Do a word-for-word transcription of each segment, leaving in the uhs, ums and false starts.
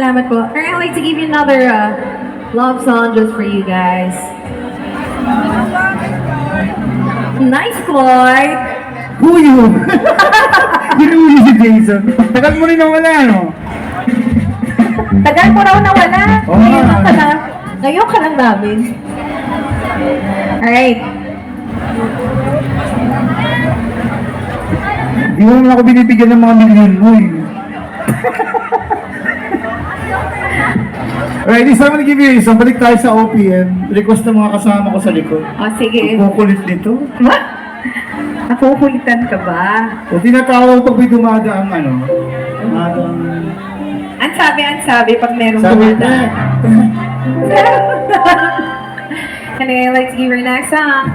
Salamat po. I'd like to give you another uh, love song just for you guys. Nice, Clark! Who you? Yun yung si Jason. Tagal mo rin nawala, no? Tagal mo raw nawala. Oo. Ngayon lang ka na. Ngayon ka lang namin. Alright. Di mo naman ako binibigyan ng mga milyon mo eh. Right, isa naman give you isa. Balik tayo sa O P M. Request ng mga kasama ko sa likod. O, sige. Ang kukulit nito. What? Nakukulitan ka ba? O tinatawag pag may dumadaan, ano? Dumadaan. Ang sabi, ang sabi pag merong dumadaan. Anyway, let's give her next song.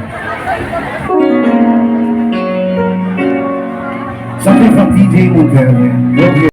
Something from D J Montero.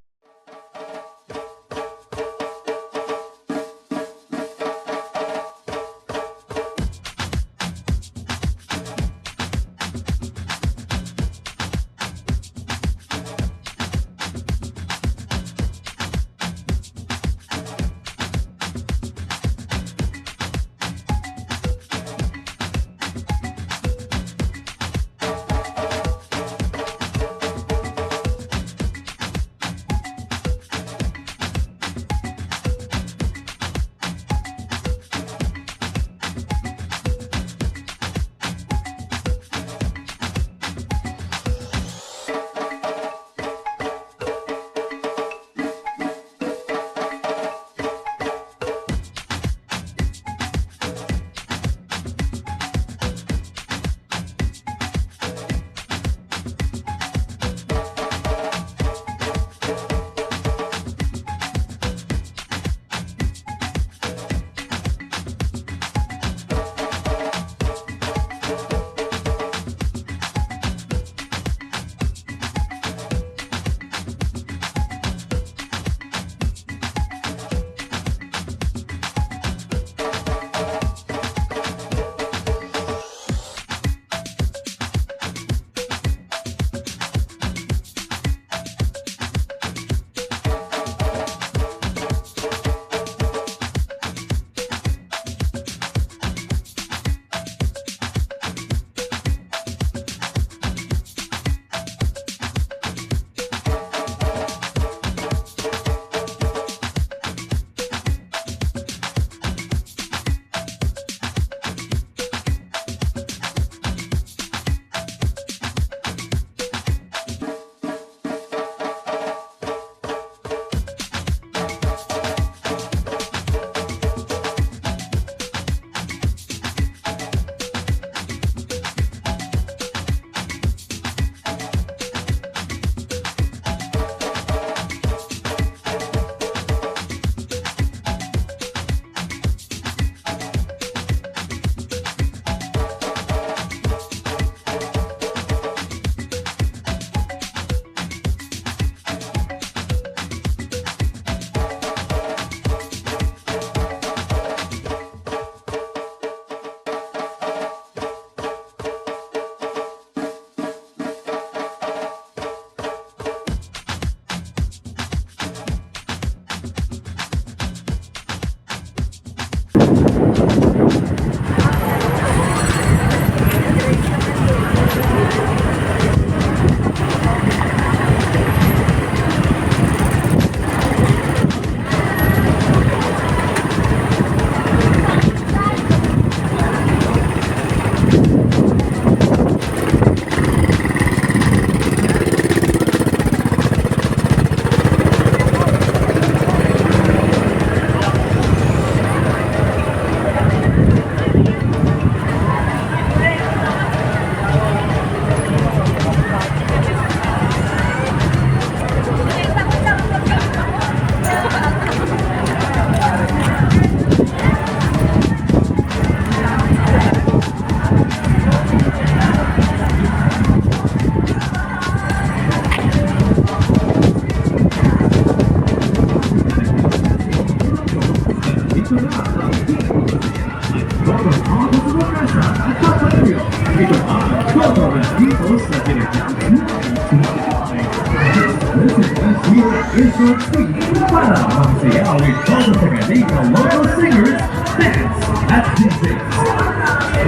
Listen as we are in short singing para magsayaw with all the Tagalina local singers, dance at D Js.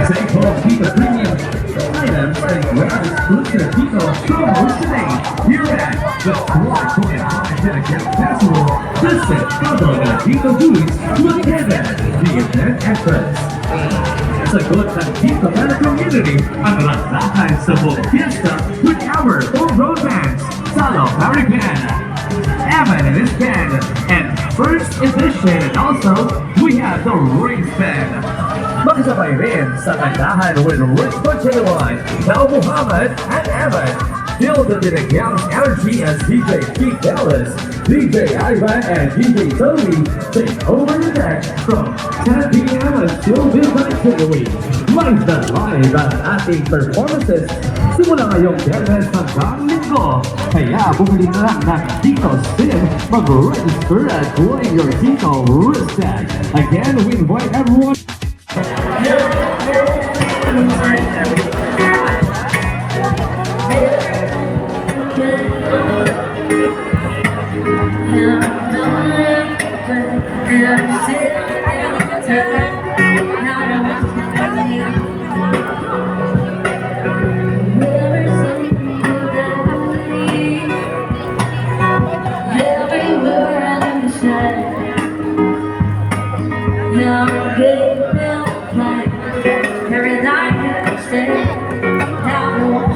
Sa ikaw ang Tito Premium Islands and Grand Exclusive Tito Promos today here at the twenty twenty-five Dinagat Festival. Visit Pablo Tito Dunes with Kevin, the event entrance. Sagot ng Tito Community ang lasahan sa buong fiesta with our own road bands. Salo Harry Band, Evan and his band, and First Edition. And also, we have the Rings Band. Makasabay rin sa kantahan with Rings for J one, Dao Muhammad and Evan. Feel the Dinagyang's energy as D J Keith Dallas, D J Ivan, and D J Tony take over the deck from ten p m until midnight daily. Live na live ang ating performances simula ngayong Biyernes hanggang Linggo. Kaya bumili na lang ng Tito SIM, mag-register at claim your Tito wrist tag. Again, we invite everyone. Everybody, come on.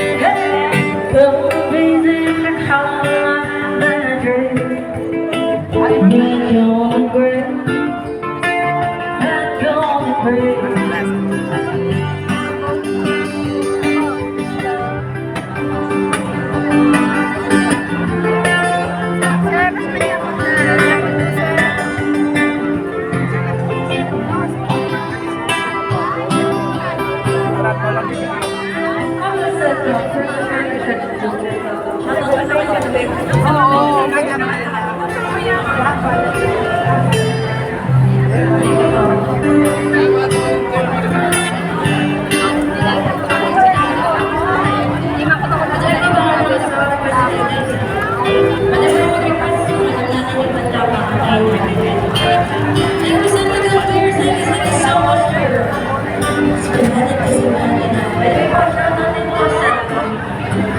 Hey, come visit the color of my dream. Make your own grave. Make your own grave.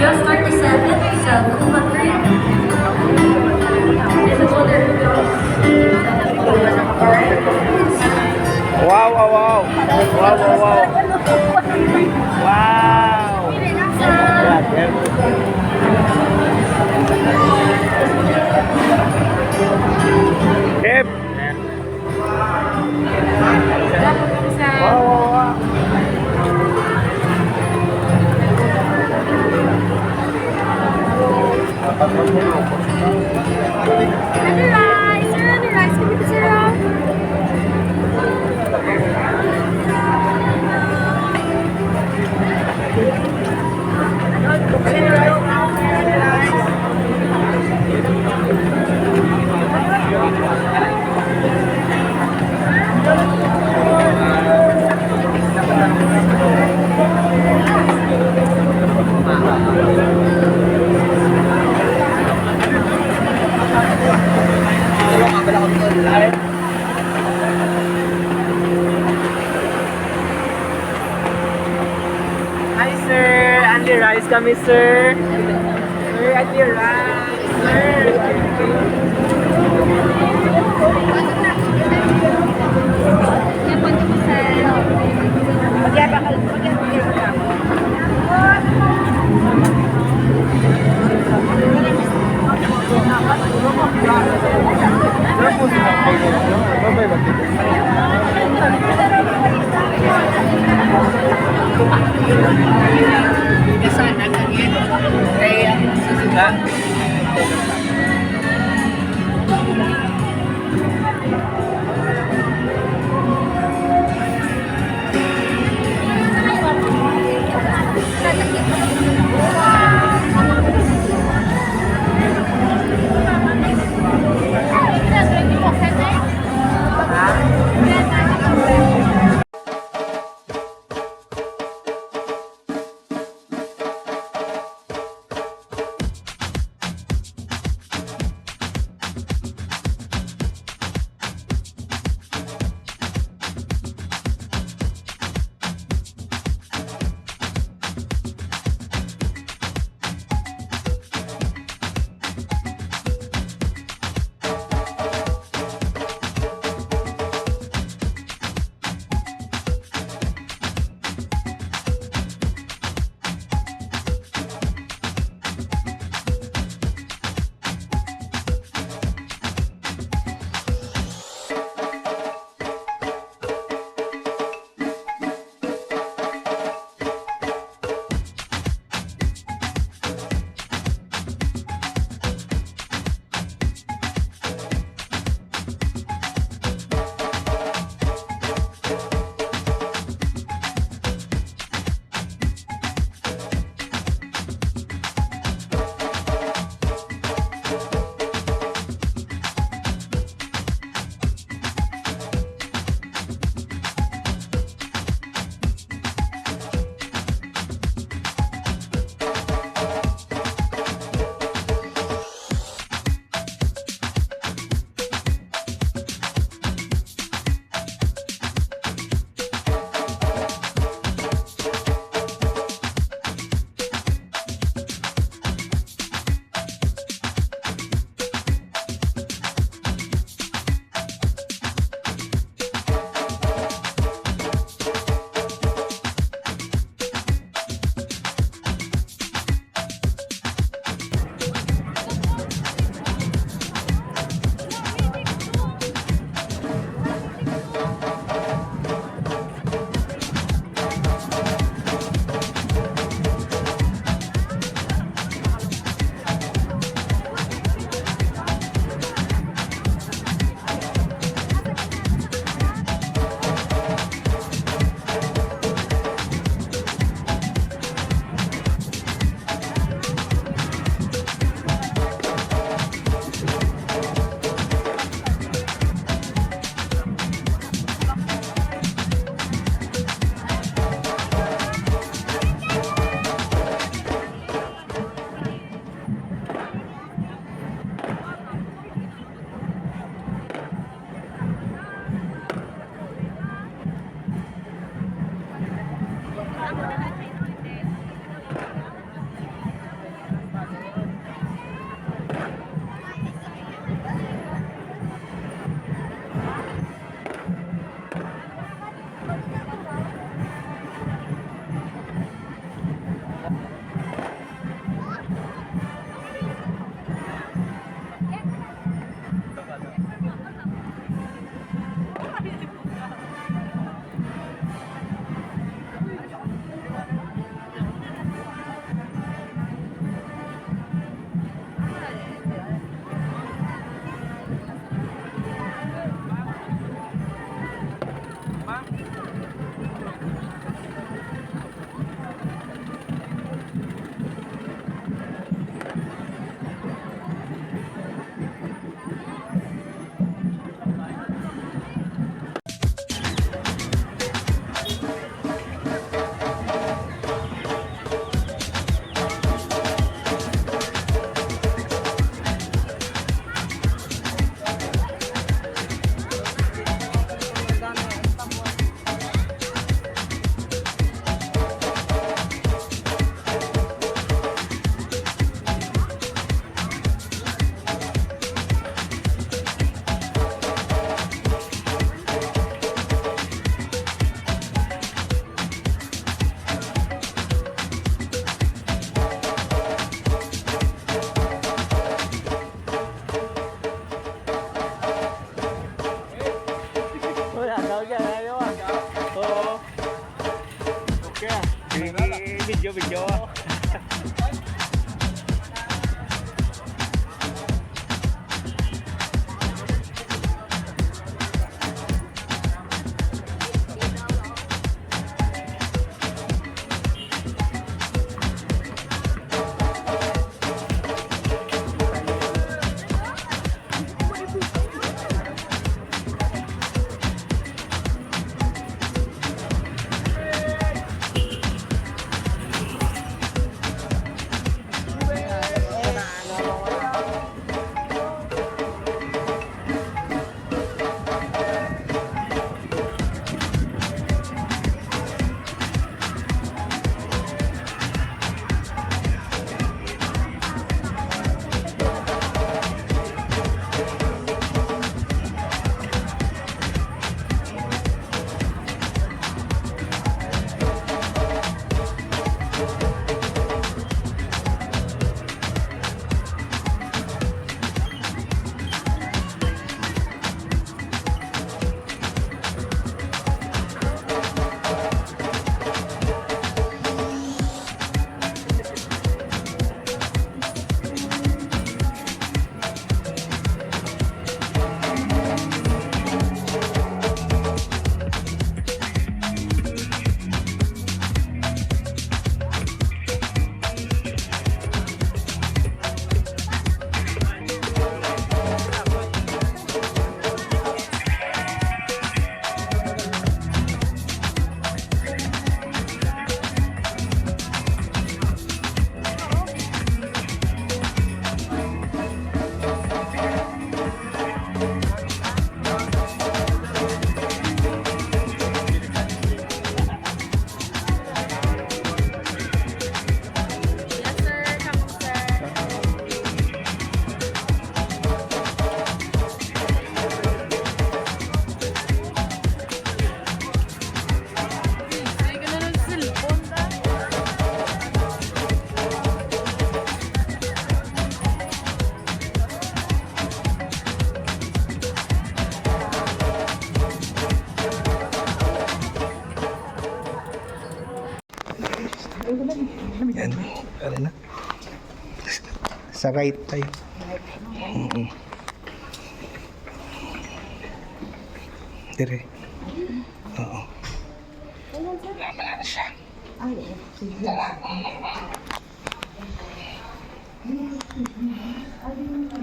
Girls thirty-seven sa Cuba three. This is what they're Wow, wow, wow. Wow, wow, wow. Wow. Hep. Wow, wow, wow. Ano rice? Sir, ano rice? Kami ko, sir, ah. Hi, sir. Andy Rice kami, sir. Sir, Andy Rice, sir. Kaya, susuga. Video. Yes, sir. Come, sir. Ay, ganda ng cellphone, ta. Yan. Ano na? Sa right tayo. Mm-mm. Dire. Oo. Wala, wala na siya. Tara.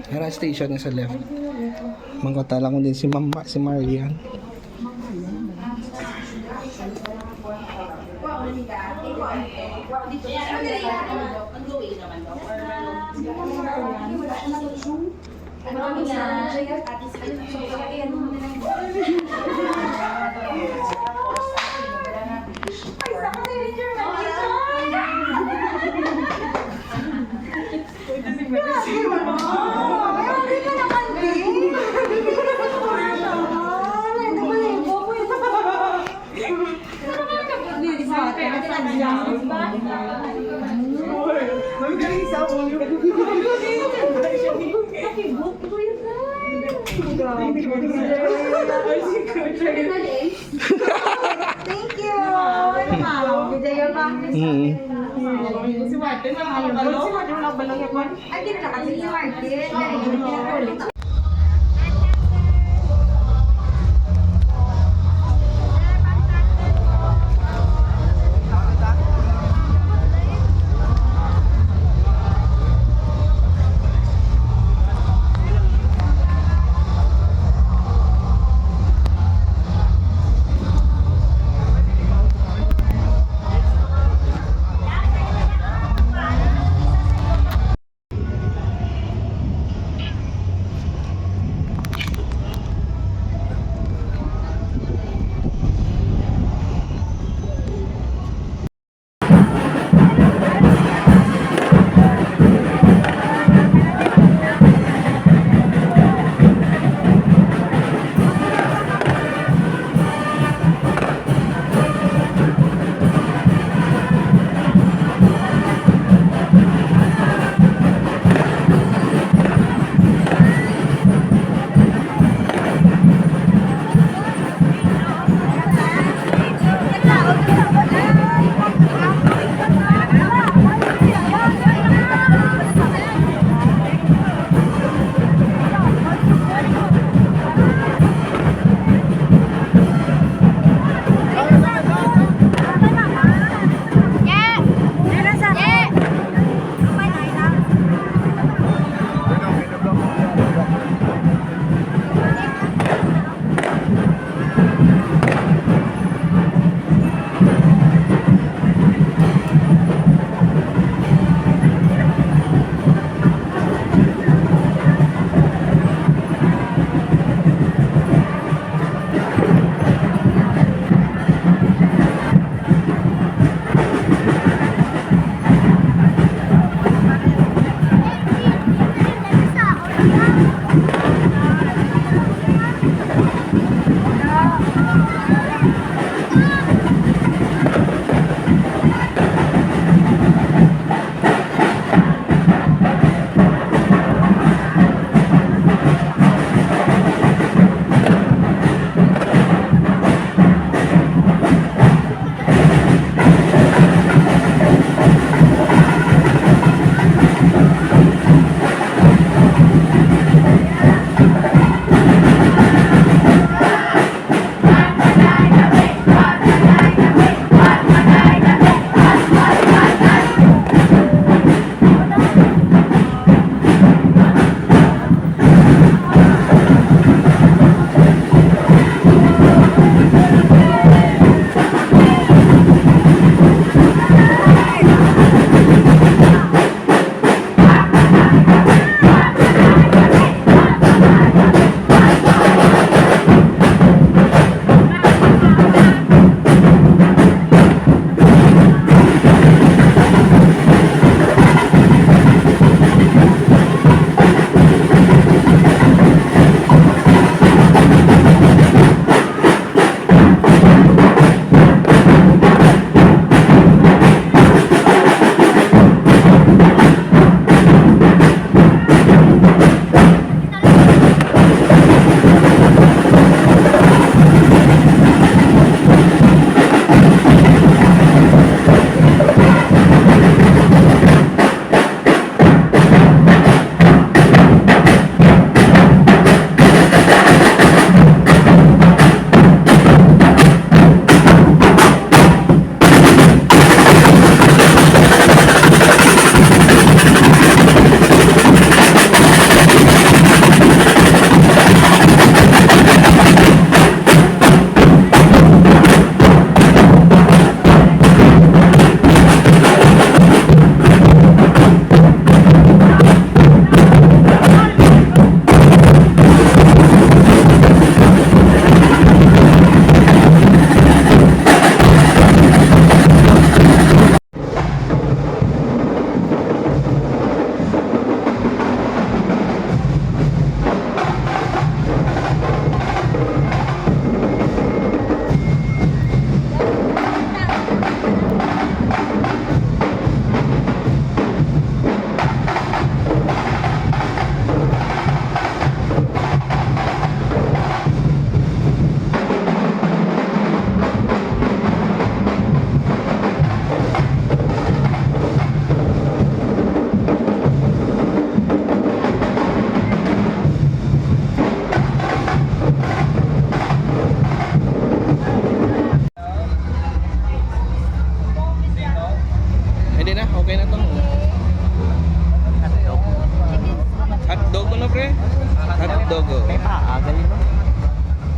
Yara station na sa left. Mangkota lang ko din si Mama, si Marian. Thank you. Mm. Si Martin, wala ka kabalo? Si Martin, wala ka kabalo, Japon? Ay, di na kasi si Martin. Naiinit na ulit.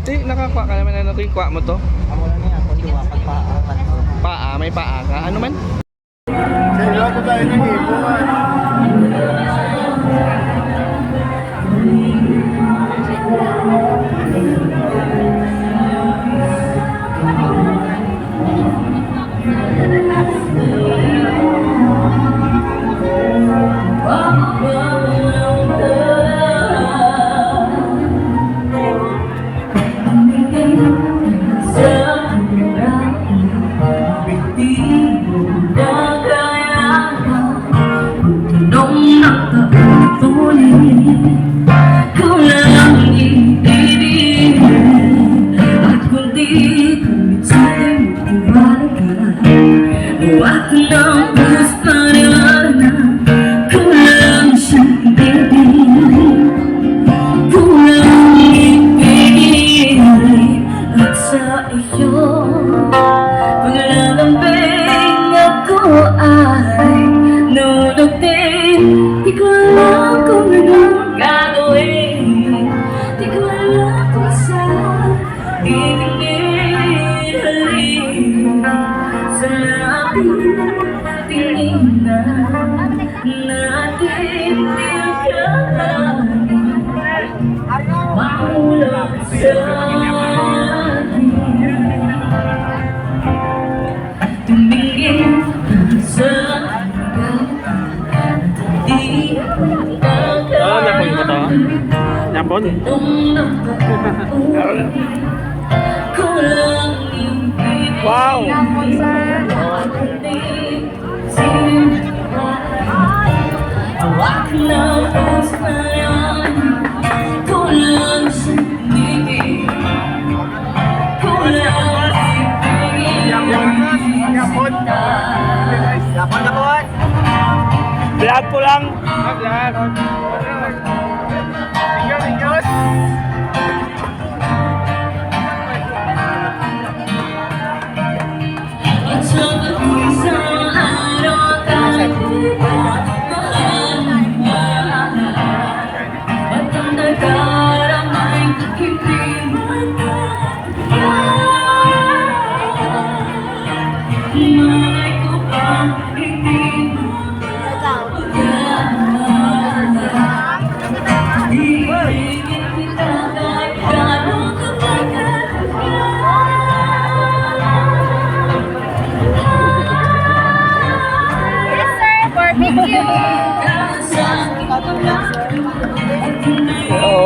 Di, nakakuha ka naman. Ano ko yung kuha mo to? Amo lang niya, ako duwa, pagpaangat. Paa, may paa ka. Ano man? Sa ilo ko tayo ng ipuan. Kulang siyang bibig, kulang ngiti, at sa iyo paglalambing ako ay nunugtin. Di ko alam kung anong gagawin, di ko alam kung saan titingin. Halin sa lapit, tinginan natin. Di ka mahulog sa akin. Tumingin sa di Ah, napon mo to? Napon? Wow! Yapon ka, boss. Vlog ko lang. Ah, vlog. Ikaw, ikaw. Yes, sir. Barbecue. Hello.